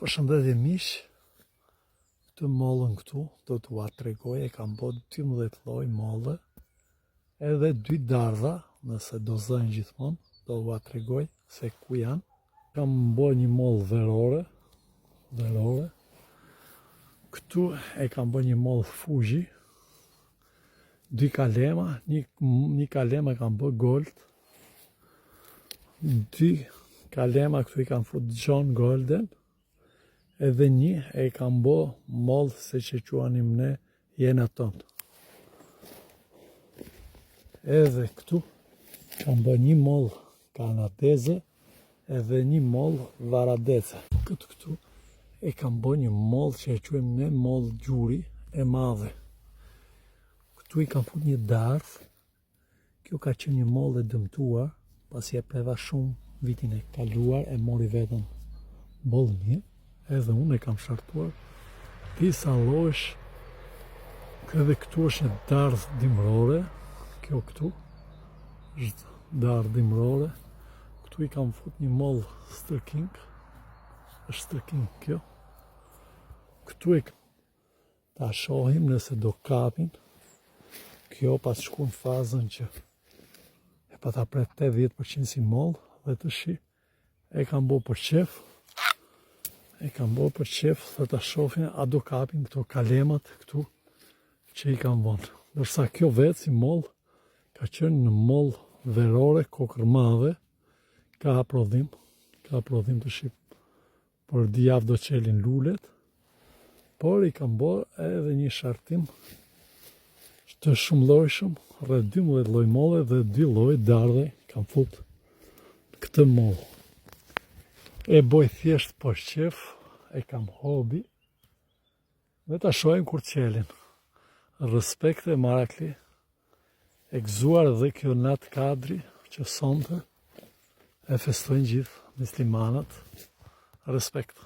Përshëndetje miq. Këtë mollën këtu do t'ua tregoj, e kam bo 12 lloj molle, edhe dy dardha, nëse do zënë gjithmonë, do ua tregoj se ku janë. Kam bo një mollë verore, verore. Këtu e kam bo një mollë Fuji, dy kalema, një, një kalem e kam bo gold, dy kalema këtu i kam fut John Golden, edhe një e kam bo mollë se që quanim ne jenaton. Edhe këtu kam bo një mollë kanadeze edhe një mollë varadece. Këtë këtu e kam bo një mollë që e quajmë ne mollë gjuri e madhe. Këtu i kam fut një dardhë Kjo ka qenë një mollë e dëmtuar, pasi e preva shumë vitin e kaluar e mori veten boll mirë, edhe unë e kam shartuar disa llojesh edhe këtu është një dardhë dimrore, kjo këtu është dardhë dimrore, këtu i kam fut një mollë stërking, është stërking kjo, këtu e Ta shohim nëse do kapin. Kjo pat shku në fazën që e pata pre 80% si mollë dhe tashi e kam bo për qef. E kam bo për qef dhe ta shohim a do kapin këto kalemat këtu që i kam vonë. Ndërsa kjo vetë si mollë ka qenë një mollë verore kokërrmadhe ka prodhim, ka prodhim tashi Për dy javë do çelin lulet, por i kam bërë edhe një shartim të shumëllojshëm, rreth 12 lloj molle dhe 2 lloj dardhe kam fut këtë mollë. E boj thjesht për qef, e kam hobi, dhe ta shohim kur çelin. Respekte marakli, E gëzuar dhe kjo natë kadri që sonte e festojnë gjithë muslimanët. Respekt.